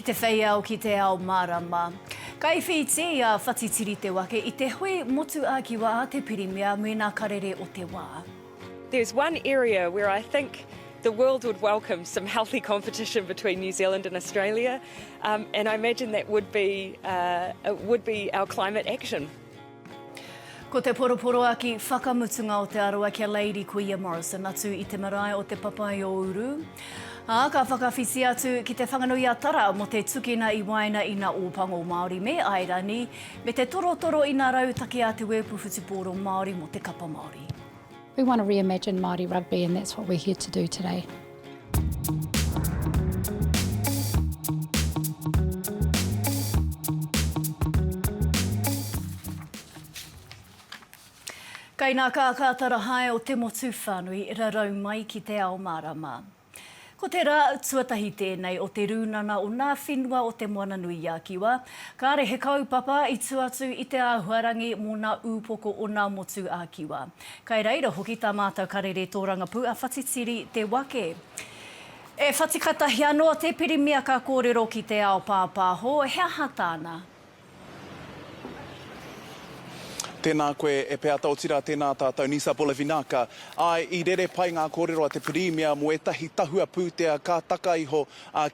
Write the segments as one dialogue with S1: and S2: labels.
S1: Ki te whei ao, ki te ao mārama. Kai whītī a Whatitiri Te Wake i te hui motu ā-Kiwa a te Pirimia me nā karere o te wā.
S2: There's one area where I think the world would welcome some healthy competition between New Zealand and Australia, um, and I imagine that would be, uh, would be our climate action.
S1: Ko te poroporoaki whakamutunga o Te Arawa ki a Lady Kuia Morrison atu i te marae o Te Papaiouru. Ā, ka whakawhiti atu ki Te Whanganui-a-Tara mō te tukina i waena i nā Ōpango Māori me Airani, me te torotoro i nā rautaki a Te Wēpu Whutupōro Māori mō te kapa Māori.
S3: We want to reimagine Māori rugby and that's what we're here to do today.
S1: Kei nā kākātarahae o te motu whānui rarau mai ki te ao mārama. Ko te rā tuatahi tēnei o te Rūnana o nā Whenua o Te Moana-nui-a-Kiwa. Kāre he kaupapa i tua atu i te āhuarangi mō nā ūpoko o nā motu a Kiwa. Kai reira hoki tā mātou karere tōrangapū a Whatitiri Te Wake. E whatika tahi anō te Pirimia ka kōrero ki te ao pāpāho, he aha tāna?
S4: Tēnā koe e Peata, otirā tēnā tātou Nisa Bolivinaka. Āe, i rere pai ngā kōrero a te Pirimia mō ētahi tahua pūtea ka taka iho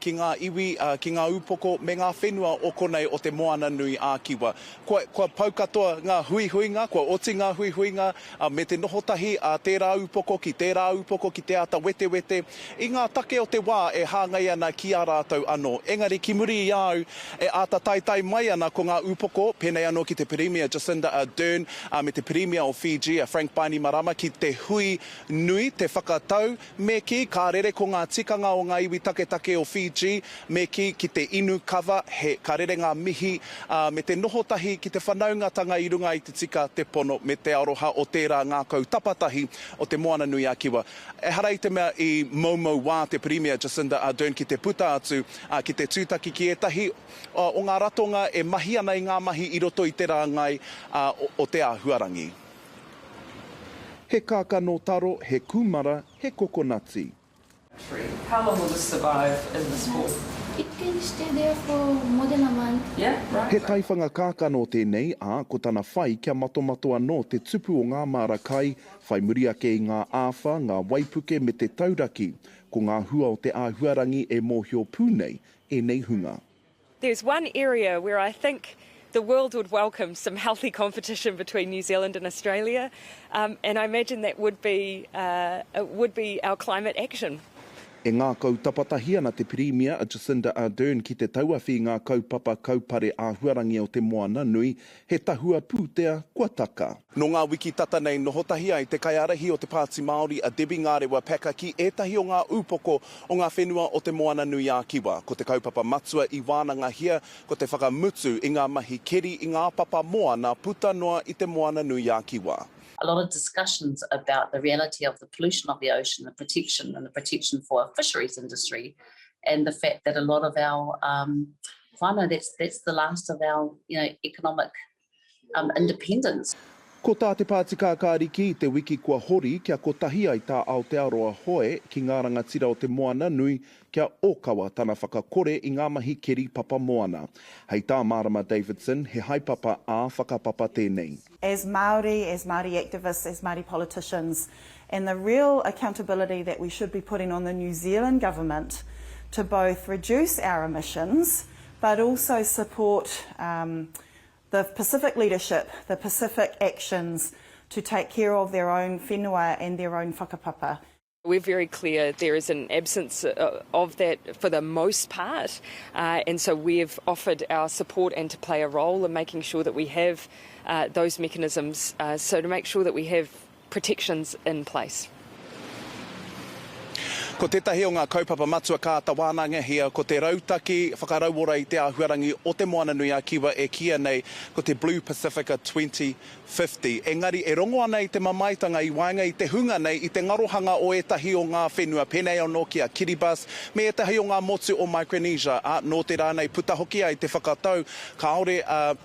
S4: ki ngā iwi, ki ngā ūpoko me ngā whenua o konei o Te Moana Nui ā Kiwa. Kua, kua pau katoa ngā huihuinga, kua oti ngā huihuinga me te noho tahi a tērā ūpoko ki tērā ūpoko ki te āta wetewete i ngā take o te wā e hāngai ana ki a rātou anō. Engari ki muri i a au, E āta taetae mai ana ko ngā upoko, pēnei anō ki te Pirimia Jacinda Ardern me te Pirimia o Fiji a Frank Bainimarama ki te hui nui, te whakatau, me kī, ka rere ko ngā tikanga o ngā iwi taketake o Fiji, me kī, ki te inu kava, he, ka rere ngā mihi, ā, me te noho tahi ki te whanaungatanga i runga i te tika, te pono me te aroha o tērā ngākau tapatahi o Te Moana-nui-a-Kiwa. Ehara i te mea i moumou wā te Pirimia Jacinda Ardern ki te puta atu, ā, ki te tūtaki ki ētahi o ngā ratonga e mahi ana i ngā mahi i roto i te rāngai o te āhuarangi. He kākano taro, he kūmara, he kokonati.
S2: How long will this survive in this form?
S5: It can stay there for more than a month.
S2: Yeah, right.
S4: He taiwhanga kākano tēnei, ā, ko tana whai kia matomato anō te tupu o ngā māra kai, whai muri ake i ngā āwha, ngā waipuke me te tauraki. Ko ngā hua o te āhuarangi e mōhio pū nei ēnei hunga.
S2: There's one area where I think the world would welcome some healthy competition between New Zealand and Australia, um, and I imagine that would be, uh, would be our climate action.
S4: E ngākau tapatahi ana te Pirimia a Jacinda Ardern ki te tauawhi i ngā kaupapa kaupare āhuarangi o te moana nui, he tahua pūtea kua taka. Nō ngā wiki tata nei noho tahi ai te kaiārahi o te Pāti Māori a Debbie Ngarewa Packer ki ētahi o ngā ūpoko o ngā whenua o Te Moana-nui-ā-Kiwa. Ko te kaupapa matua i wānangahia ko te whakamutu i ngā mahi keri i ngā papa moana puta noa i Te Moana-nui-ā-Kiwa.
S6: A lot of discussions about the reality of the pollution of the ocean, the protection and the protection for our fisheries industry and the fact that a lot of our um, whānau, that's, that's the last of our you know, economic um, independence.
S4: Ko tā Te Pāti Kākāriki i te wiki kua hori kia kotahi ai tā Aotearoa hoe ki ngā rangatira o te moana nui kia ōkawa tana whakakore i ngā mahi keri papa moana. Hei tā Mārama Davidson, he haepapa ā-whakapapa tēnei.
S7: As Māori, as Māori activists, as Māori politicians, and the real accountability that we should be putting on the New Zealand government to both reduce our emissions but also support um, the Pacific leadership, the Pacific actions to take care of their own whenua and their own whakapapa.
S2: We're very clear there is an absence uh, of that for the most part, uh, and so we've offered our support and to play a role in making sure that we have uh, those mechanisms, uh, so to make sure that we have protections in place.
S4: Ko tētahi o ngā kaupapa matua ka āta wānangahia ko te rautaki whakarauora i te āhuarangi o Te Moana-nui-a-Kiwa e kīia nei ko te Blue Pacifica 2050. Engari e rongo ana i te mamaetanga i waenga i te hunga nei i te ngarohanga o ētahi o ngā whenua pēnei anō ki a Kiribati me ētahi o ngā motu o Micronesia, ā, nō te rā nei puta hoki ai te whakatau kāore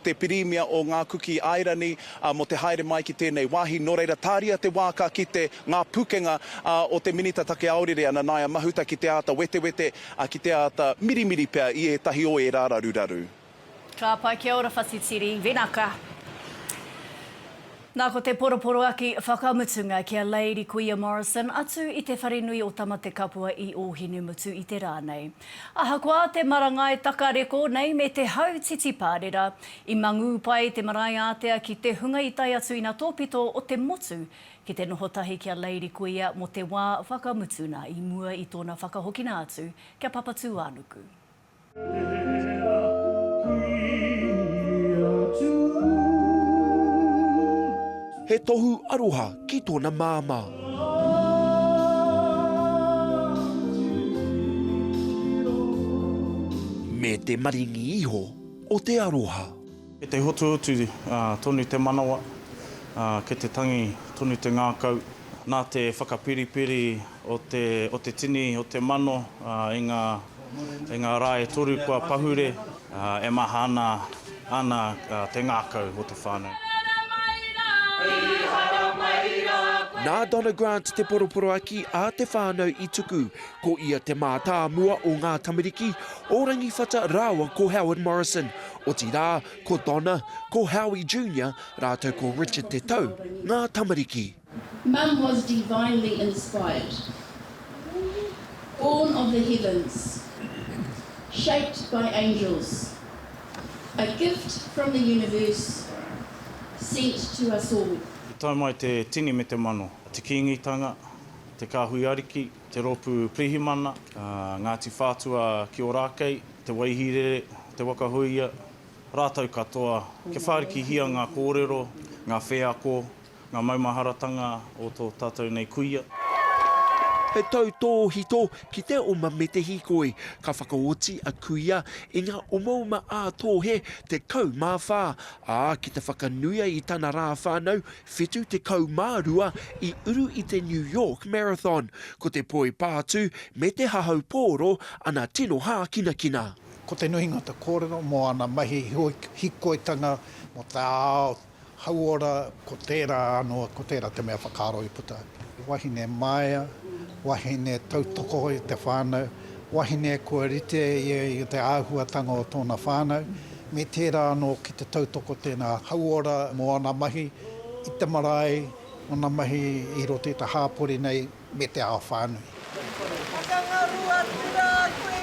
S4: te Pirimia o Ngā Kuki Airani mō te haere mai ki tēnei wāhi, nō reira tāria te wā ka kite ngā pukenga o te Minita Take Aorere ana. Nanaia Mahuta ki te āta wetewete, ki te āta mirimiri pea i ētahi o ērā raruraru.
S1: Ka pai kia ora Whatitiri, Vinaka. Nā ko te poroporoaki whakamutunga ki a Lady Kuia Morrison atu i te wharenui o Tamatekapua i Ōhinemutu i te rā nei. Ahakoa te marangai takareko nei me te hau titi pārera, i mangū pai te marae ātea ki te hunga i tae atu ina tōpito o te motu ki te noho tahi ki a Lady Kuia mō te wā whakamutuna i mua i tōna whakahokina atu kia Papatūānuku.
S8: He tohu aroha ki tōna māmā. Me te maringi iho o te aroha.
S9: Kei te hotuhotu tonu te manawa, kei te tangi tonu te ngākau. Nā te whakapiripiri o te, o te tini, o te mano i ngā, i ngā rā e toru kua pahure, e maha ana, ana te ngākau o te whānau.
S8: Nā Donna Grant te poroporoaki a te whānau i tuku, ko ia te mātāmua o ngā tamariki o Rangiwhata rāua ko Howard Morrison, otirā, ko Donna, ko Howie Junior rātou ko Richard Te Tau ngā tamariki.
S10: Mum was divinely inspired, born of the heavens, shaped by angels, a gift from the universe, sent to us all.
S9: I tae mai te tini me te mano, te Kīngitanga, te Kāhui Ariki, te Rōpū Pirihimana, Ngāti Whātua ki Ōrākei, Te Waihīrere, Te Waka Huia, rātou katoa, kia whārikihia ngā kōrero, ngā wheako, Ngā maumaharatanga o tō tātou nei kuia.
S8: He tautōhito ki te oma me te hīkoi. Ka whakaoti a Kuia i ngā omaoma ā-tōhe 14, ā, ki te whakanuia i tana rā whānau 72 i uru i te New York Marathon. Ko te poi pātū me te hahau pōro ana tino hākinakina.
S11: Ko te nuinga o te kōrero mō ana mahi hīkoitanga mō te ao Hauora, ko tērā anō, ko tērā te mea whakaaro i puta. Wahine māia, wahine tautoko i te whānau, wahine kua rite ia i te āhuatanga o tōna whānau, me tērā anō ki te tautoko tēnā hauora mō ana mahi i te marae, ōna mahi i roto i te hāpori nei me te ao whānui.
S8: Whakangaru atu rā koe.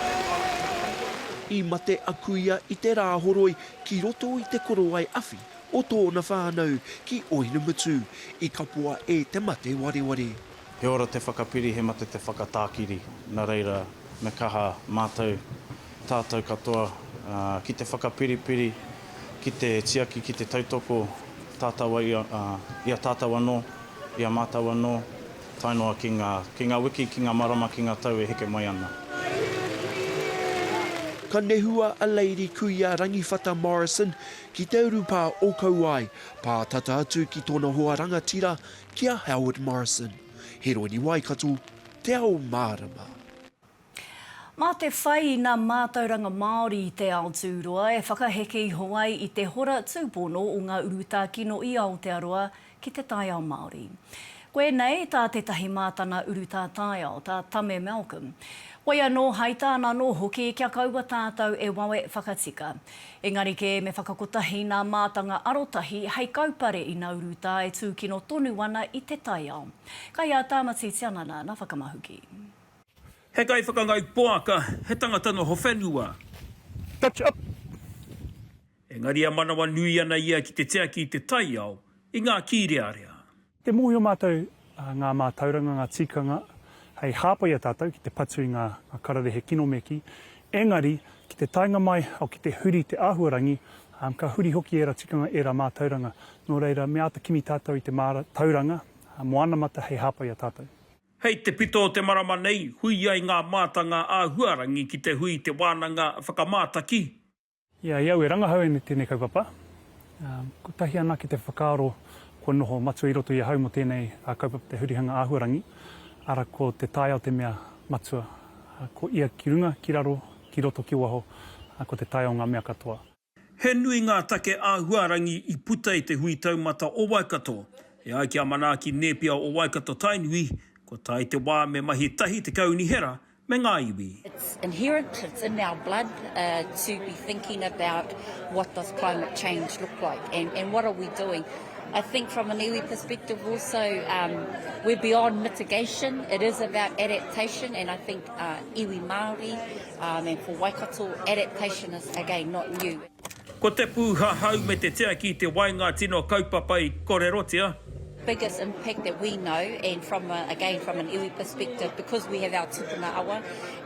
S8: I mate a Kuia i te Rāhoroi ki roto i te korowai awhi o tōna whānau ki Ohinemutu, i kapoa e te mate wareware.
S9: He ora te whakapiri, he mate te whakatākiri, nā reira me kaha mātou, tātou katoa, ki te whakapiripiri, ki te tiaki, ki te tautoko tātou i a tātou anō, i a mātou anō. Tae noa ki ngā, ki ngā wiki, ki ngā marama, ki ngā tau e heke mai ana.
S8: Ka nehua a Lady Kuia Rangiwhata Morrison ki te urupā o Kauae, pātata atu ki tōna hoa rangatira, ki a Howard Morrison. Heroini Waikato, Te Ao Mārama.
S1: Mā te whai i ngā mātauranga Māori i te ao tūroa e whakaheke iho ai i te hora tūpono o ngā urutā kino i Aotearoa ki te taiao Māori. Koinei tā tētahi mātanga urutā taiao, tā Tame Malcolm. Whoi anō, hai tāna anō hoki kia kaua tātou e wawe whakatika. Engari kē me whakakotahi nā mātanga arotahi hei kaupare i ngā urutā e tūkino tonu ana i te taiao. Kai a Tāmati Tianana nā Whakamahuki.
S12: He kaiwhakangau poaka, he tangata noho whenua.
S13: Touch up!
S12: Engari e manawanui ana ia ki te tiaki i te taiao, i ngā kīrearea.
S13: Te mōhio mātou ngā mātauranga, ngā tikanga hei hāpai i a tātou ki te patu i ngā kararehe kino me kī, engari ki te taenga mai o ki te huri te āhuarangi, ka huri hoki ērā tikanga, ērā mātauranga. Nō reira, me āta kimi tātou i te mātauranga mō anamata hei hāpai i a tātou.
S12: Hei te pito o te marama nei, hui ai ngā mātanga āhuarangi ki te hui Te Wānanga Whakamātaki.
S13: I a au e rangahau ana i tēnei kaupapa, kotahi anake te whakaaro kua noho matua i roto i ahau mō tēnei kaupapa te hurihanga āhuarangi, ara ko te taiao te mea matua. Ko ia ki runga, ki raro, ki roto, ki waho, ko te taiao ngā mea katoa.
S12: He nui ngā take āhuarangi i puta i te hui taumata o Waikato. E ai ki a Manaaki Nēpia o Waikato Tainui, Kua tae te wā me mahi tahi te kaunihera me ngā iwi.
S14: It's inherent, it's in our blood to be thinking about what does climate change look like and, and what are we doing. I think from an iwi perspective also, um, we're beyond mitigation, it is about adaptation and I think uh, iwi Māori um, and for Waikato, adaptation is again not new.
S12: Ko te pūhahau me te tiaki i te wai ngā tino kaupapa i korerotia.
S14: Biggest impact that we know and from a, again from an iwi perspective because we have our tupuna awa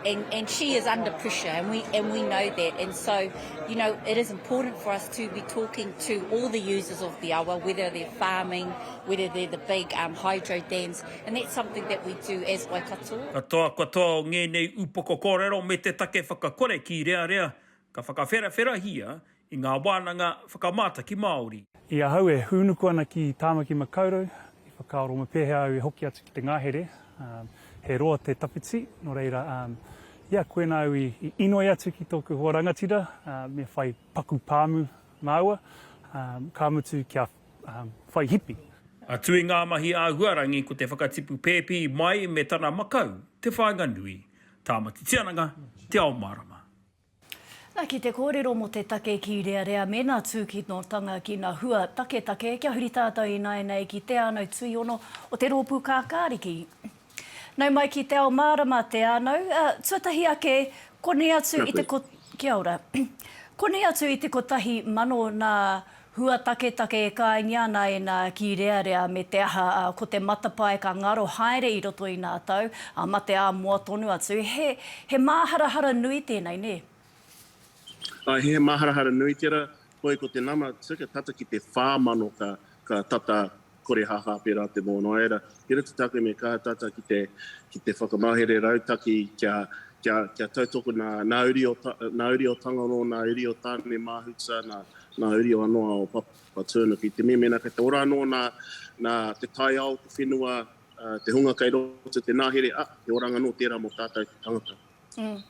S14: and, and she is under pressure and we, and we know that and so you know it is important for us to be talking to all the users of the awa whether they're farming, whether they're the big um, hydro dams and that's something that we do as Waikato.
S12: Katoa katoa o ngēnei upoko kōrero me te take whakakore kīrearea Ka whakawherawherahia i ngā wānanga whakamātaki Māori.
S13: I ahau e hūnuku ana ki Tāmaki Makaurau, i whakaaro me pēhea au e hoki atu ki te ngahere. He roa te tawhiti, nō reira, ia, koinā au i inoi atu ki tōku hoa rangatira, me whai paku pāmu māua, ka mutu kia whai hipi.
S12: Atu i ngā mahi āhuarangi ko te whakatipu pēpi mai me tana makau te whāinga nui. Tāmati Tiananga, Te Ao Mārama.
S1: Na, ki te kōrero mō te take kīrearea me nā tūkinotanga ki nā hua taketake, kia huri tātou ināianei ki Te Ānau Tuiono o te Rōpū Kākāriki. Nau mai ki Te Ao Mārama, Te Ānau. Tuatahi ake, konei atu i te ko... Kia ora. Konei atu i te 1,000 nā Hua taketake e kāingia ana e nā kīrearea me te aha, ā, ko te matapae ka ngaro haere i roto i nā tau, ā, mate ā-moa tonu atu. He, he māharahara nui tēnei, nē?
S15: Āe, he māharahara nui tērā. Hoi, ko te nama tika tata ki te 4,000 ka, ka tata korehāhā pērā te moa. Nō reira, tērā te take me kaha tata ki te, ki te whakamahere rautaki kia, kia, kia tautoko nā, nā uri o, nā uri o Tangaroa, nā uri o Tāne Māhuta, nā, nā uri o anō a o Papatūānuku. I te mea mēnā kei te ora anō nā, nā te taiao, te whenua, te hunga kei roto te ngahere, ā, he oranga anō tērā mō tātou te tangata.
S1: Mm.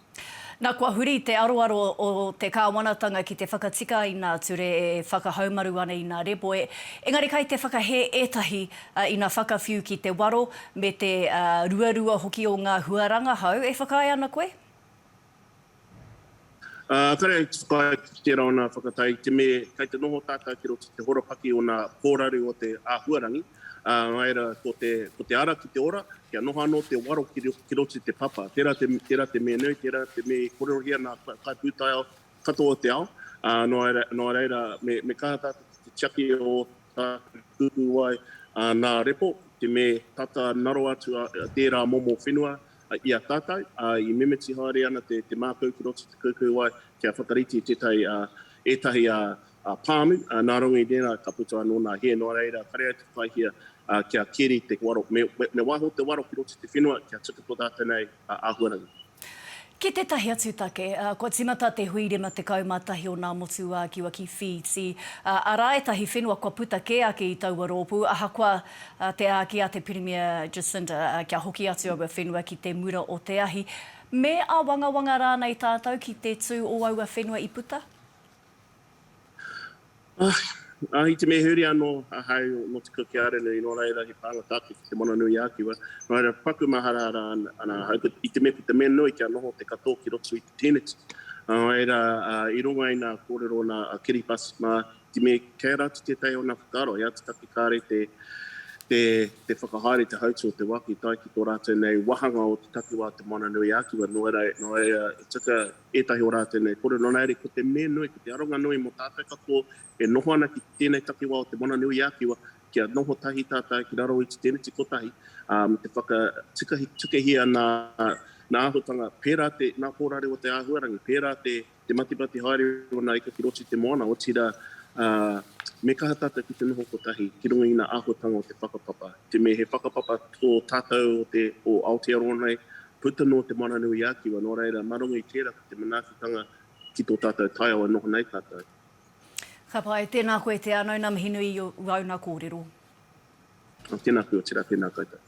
S1: Na, kua huri te aroaro o te kāwanatanga ki te whakatika i nā ture e whakahaumaru ana i nā repoe, engari kai te whakahē ētahi i nā whakawhiu ki te waro me te ruarua hoki o ngā hua rangahau. E whakaae ana koe?
S15: Ā, kare au te whakaae ki tērā o nā whakatau i te me kei te noho tātou ki roto i te horopaki o nā pōraru o te āhuarangi, ā, nā reira, ko te, ko te ara ki te ora, kia noho anō te waro ki, ki roto i te papa. Tērā te, tērā te mea nui, tērā te mea i kōrerohia nā kaipūtaiao katoa o te ao, ā, nō reira, nō reira, me, me kaha tātou ki te tiaki o tātou kūkūwai, ā, nā repo, te me tata ngaro atu a, tērā momo whenua, i a tātou, ā, i mimiti haere ana te, te mākau ki roto i te kūkūwai kia whakarite i tētahi, ā, ētahi, ā, ā, pāmu, ā, nā runga i tērā ka puta anō nā hē, nō reira, kare au te whakahia, ā, kia keri te waro, me, me, me waiho te waro ki roto i te whenua kia tika tō tātou nei, ā, āhuarangi.
S1: Ki tētahi atu take, ā, kua tīmata te hui 51 o nā motu ā-Kiwa ki Whītī, ā, arā ētahi whenua kua puta kē ake i taua rōpū, ahakoa te āki a te Pirimia Jacinda kia hoki atu aua whenua ki te mura o te ahi. Me āwangawanga rānei tātou ki te tū o aua whenua i puta?
S15: Ā, i te mea huri anō ahau nō Te Kuki Aranui, nō reira he pānga tāku ki Te Moana-nui-a-Kiwa, nō reira paku maharahara ana ahau, i te mea ko te mea nui kia noho te katoa ki roto i te teneti. Nō reira, i runga i ngā kōrero nā Kiribati mā, i te mea kei a rātou tētahi o ngā whakaaro, he atu take kāre te, te, te whakahaere te hautū o te waka i tae ki tō rātou nei wāhanga o te takiwā o Te Moana-nui-a-Kiwa, nō reira, nō reira e tika ētahi o rātou nei kore. Nō reira, ko te mea nui, ko te aronga nui mō tātou katoa e noho ana ki tēnei takiwā o Te Moana-nui-a-Kiwa, kia noho tahi tātou ki raro i te teneti kotahi, ā, me te whakatikahia nā, nā āhuatanga, pērā te, nā pōrare o te āhuarangi, pērā te, te matimati haere o nā ika ki roto i te moana, otirā, ā, me kaha tātou ki te noho kotahi ki runga i nā āhuatanga o te whakapapa. Te mea he whakapapa tō tātou o te, o Aotearoa nei, Puta noa te Moana-nui-a-Kiwa, nō reira, mā runga i tērā ko te manaakitanga ki tō tātou taiao e noho nei tātou.
S1: Ka pai, tēnā koe Te Anau, nā mihi nui i āu nā kōrero.
S15: Tēnā koe otirā, tēnā koutou.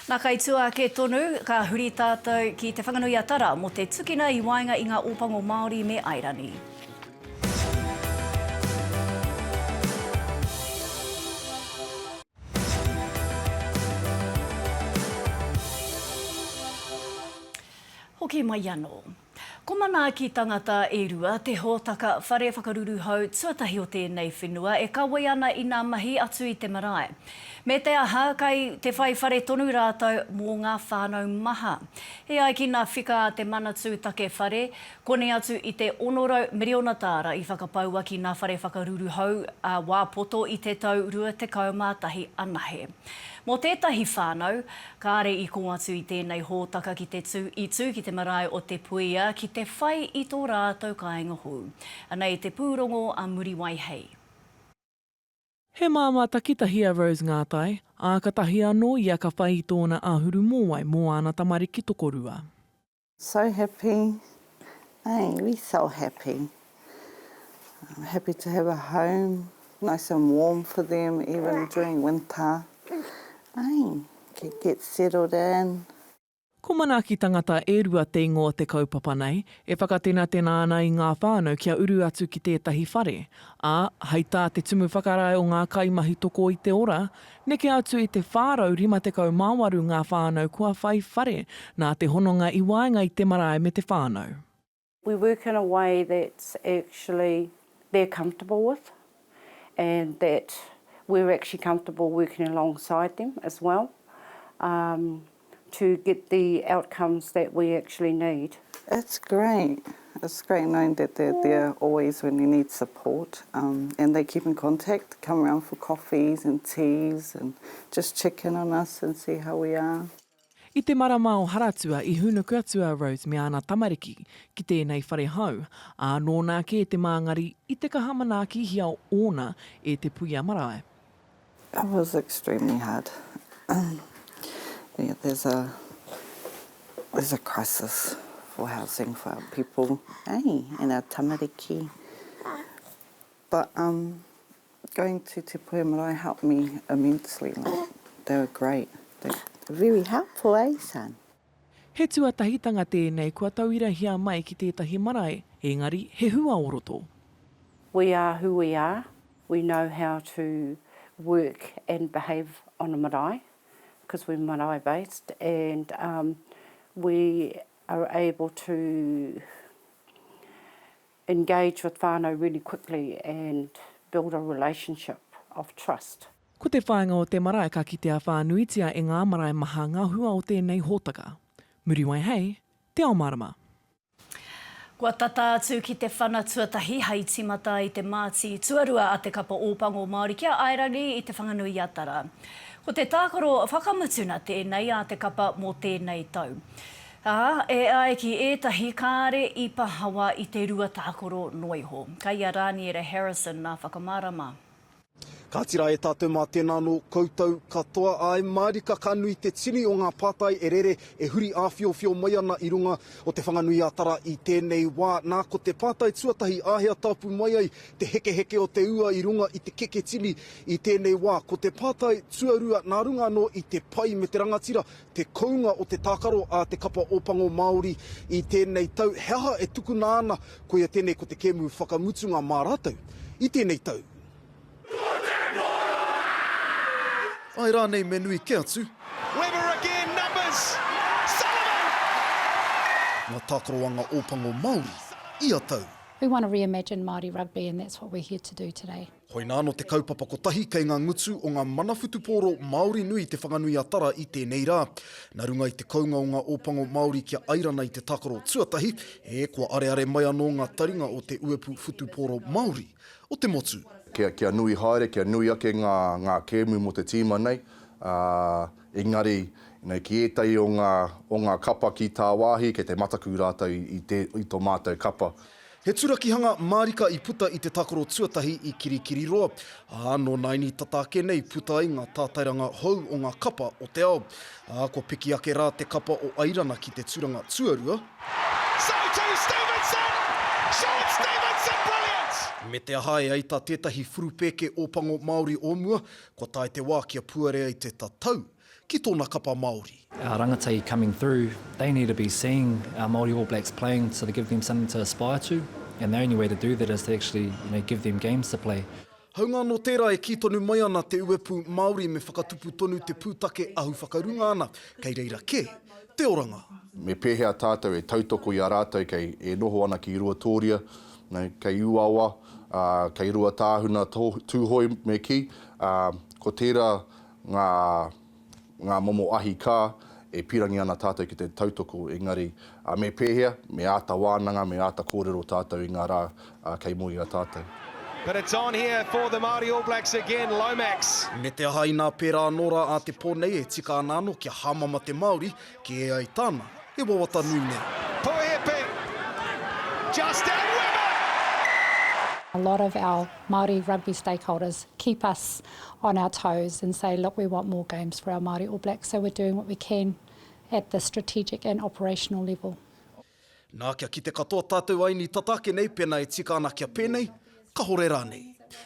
S1: Nā kai tua ake tonu, ka huri tātou ki Te Whanganui-a-Tara mō te tukina i waenga i ngā Ōpango Māori me Airani. Hoki mai anō. Ko Manaaki Tangata e Rua te hōtaka whare whakaruruhau tuatahi o tēnei whenua e kawe ana i nā mahi atu i te marae. Me te aha, kai te whai whare tonu rātou mō ngā whānau maha. E ai ki nā whika a te Manatū Take Whare, koni atu i te 600 miriona tāra i whakapaua ki nā whare whakaruruhau ā wā poto i te tau 21 anahe. Mō tētahi whānau, kāre i kō atu i tēnei hōtaka ki te tū i tū ki te marae o Te Puia ki te whai i tō rātou kāinga hou. Anei te pūrongo a Muriwai Hei.
S16: He māmā takitahi a Rose Ngātai, ā, katahi anō ia ka whai i tōna āhuru mōwai mō āna tamariki tokorua.
S7: So happy, hey, we so happy. Happy to have a home, nice and warm for them even during winter. Hey, can get settled in.
S16: Ko Manaaki Tangata e Rua te ingoa o te kaupapa nei, e whakatenatena ana i ngā whānau kia uru atu ki tētahi whare, ā, hei tā te tumu whakarae o ngā kaimahi toko i te ora, Neke atu i te 458 ngā whānau kua whai whare nā te hononga i waenga i te marae me te whānau.
S17: We work in a way that's actually they're comfortable with and that we're actually comfortable working alongside them as well um to get the outcomes that we actually need.
S7: It's great. It's great knowing that they're there always when you need support um, and they keep in contact, come around for coffees and teas and just check in on us and see how we are.
S16: I te marama o Haratua i hūnuku atu a Rose me āna tamariki ki tēnei whare hou, ā, nōna kē te māngari i te kaha manaakihia ōna e Te Puia Marae.
S7: It was extremely hard. Yeah, there's a there's a crisis for housing for our people, eh, and our tamariki. But um, going to Te Puea Marae helped me immensely. Like, they were great. They were very helpful, eh, son?
S16: He tuatahitanga tēnei kua tauirahia mai ki tētahi marae, engari he hua o roto.
S17: We are who we are, we know how to work and behave on a marae because we're marae based and um, we are able to engage with whānau really quickly and build a relationship of trust.
S16: Ko te whāinga o te marae ka kitea whānuitia e ngā marae maha ngā hua o tēnei hōtaka. Muriwai Hei, Te Ao Mārama.
S1: Kua tata atu ki te whana tuatahi hei tīmata i te māti tuarua a te kapa Ōpango Māori ki a Aerangi i Te Whanganui-a-Tara. Ko te tākaro whakamutuna tēnei a te kapa mō tēnei tau. Ā, e ai ki ētahi kāre i pahawa i te rua tākaro noa iho. Kai a Rāniera Harrison nā whakamārama.
S18: Kāti rā e tātou mā tēnā anō koutou katoa, āe mārika ka nui te tini o ngā pātai e rere, e huri āwhiowhio mai ana i runga o Te Whanganui-a-Tara i tēnei wā. Nā, ko te pātai tuatahi, āhea tāpu mai ai te hekeheke o te ua i runga i te keke tini i tēnei wā? Ko te pātai tuarua, nā runga anō i te pai me te rangatira, te kounga o te tākaro a te kapa Ōpango Māori i tēnei tau, he aha e tukuna ana, koia tēnei ko te kēmu whakamutunga mā rātou i tēnei tau? Āe rānei me nui kē atu. Webber again, numbers! Sullivan! Ngā tākaroanga Ōpango Māori ia tau.
S3: We want to reimagine Māori rugby and that's what we're here to do today.
S18: Hoina anō te kaupapa kotahi kei ngā ngutu o ngā mana whutupōro Māori nui Te Whanganui-a-Tara i tēnei rā. Nā runga i te kounga o ngā Ōpango Māori ki a Airana i te tākaro tuatahi, ē, kua areare mai anō ngā taringa o te uepu whutupōro Māori. o te motu.
S19: Kia, kia nui haere, kia nui ake ngā, ngā kēmu mō te tīma nei, ā, engari, you know, ki ētahi o ngā, o ngā kapa ki tāwāhi, kei te mataku rātou i, i te, i tō mātou kapa.
S18: He turakihanga mārika i puta i te tākaro tuatahi i Kirikiriroa, ā, nō naini tata ake nei puta ai ngā tātairanga hou o ngā kapa o te ao. Ā, kua piki ake rā te kapa o Airana ki te turanga tuarua,
S20: So to Stevenson! Shaun Stevenson, brilliant!
S18: Me te aha e ai tā tētahi whurupēke Ōpango Māori o mua, kua tae te wā kia puare ai te tatau ki tōna kapa Māori.
S21: Our rangatahi coming through, they need to be seeing our Māori All Blacks playing so to give them something to aspire to, and the only way to do that is to actually, you know, give them games to play.
S18: Haunga anō tērā e kī tonu mai ana te uepū Māori me whakatupu tonu te pūtake ahu whakarunga ana, kei reira kē. te oranga.
S19: Me pēhea tātou e tautoko i a rātou kei e noho ana ki Ruatōria, kei Uawa, ā, kei Ruatāhuna, Tūhoe me kī, ā, ko tērā ngā, ngā momo ahi kā e pīrangi ana tātou ki te tautoko, engari, ā, me pēhea, me āta wānanga, me āta kōrero tātou i ngā rā, ā, kei mua i a tātou.
S20: But it's on here for the Māori All Blacks again, Lomax.
S18: Me te aha inā pērā anō rā a te pō nei e tika ana anō kia hāmama te Māori ki e ai tāna e wawata nui nei.
S20: Poihipi, Justin Webber!
S3: A lot of our Māori rugby stakeholders keep us on our toes and say, look, we want more games for our Māori All Blacks, so we're doing what we can at the strategic and operational level.
S18: Nā, kia kite katoa tātou aini tata ake nei pēnā e tika ana kia pēnei, kahore rānei.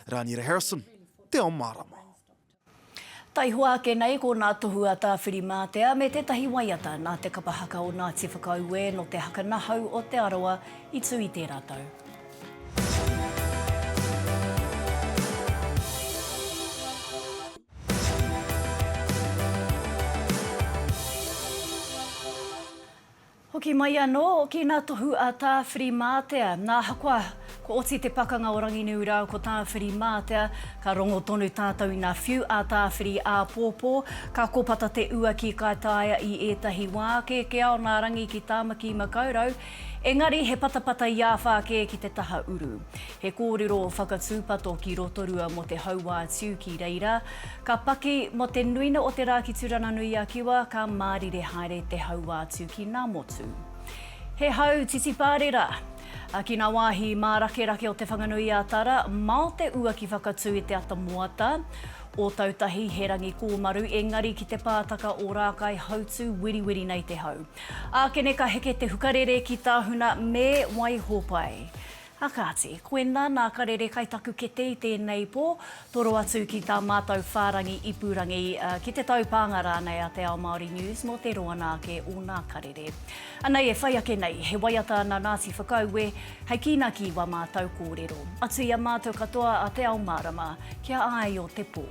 S18: Rāniera Harrison, Te Ao Mārama.
S1: Taihoa ake nei ko nā tohu a Tāwhirimātea me tētahi waiata nā te kapa haka o Ngāti Whakaue nō te haka nahau o Te Arawa i tū i tērā tau. Hoki mai anō ki ngā tohu a Tāwhirimātea. Nā ahakoa kua oti te pakanga o Ranginui rāua ko Tāwhirimātea, ka rongo tonu tātou i ngā whiu a Tāwhiri āpōpō, ka kōpata te ua ki Kaitaia i ētahi wā, kēkē ao nā Rangi ki Tāmaki Makaurau, engari he patapata i āwhā kē ki te taha uru. He kōrero whakatūpato ki Rotorua mō te hauātiu ki reira, ka paki mō te nuina o te rā ki Turanganui-a-Kiwa, ka mārire haere te hauātiu ki Ngā-motu. He hau titipārera ki ngā wāhi mārakerake o Te Whanganui-a-Tara, mao te ua ki Whakatū i te ata moata, Ōtautahi he rangi kōmaru engari ki te pātaka o Rākaihautū weriweri nei te hau. Ākene ka heke te hukarere ki Tāhuna me Waihōpai. A kāti, koinā nā karere kai taku kete i tēnei pō, toro atu ki tā mātou whārangi ipurangi, ki te taupānga rānei a Te Ao Māori News mō te roana ake o nā karere. Anei e whai ake nei, he waiata nā Ngāti Whakaue hei kīnaki i wā mātou kōrero. Atu i a mātou katoa a Te Ao Mārama, kia āio te pō.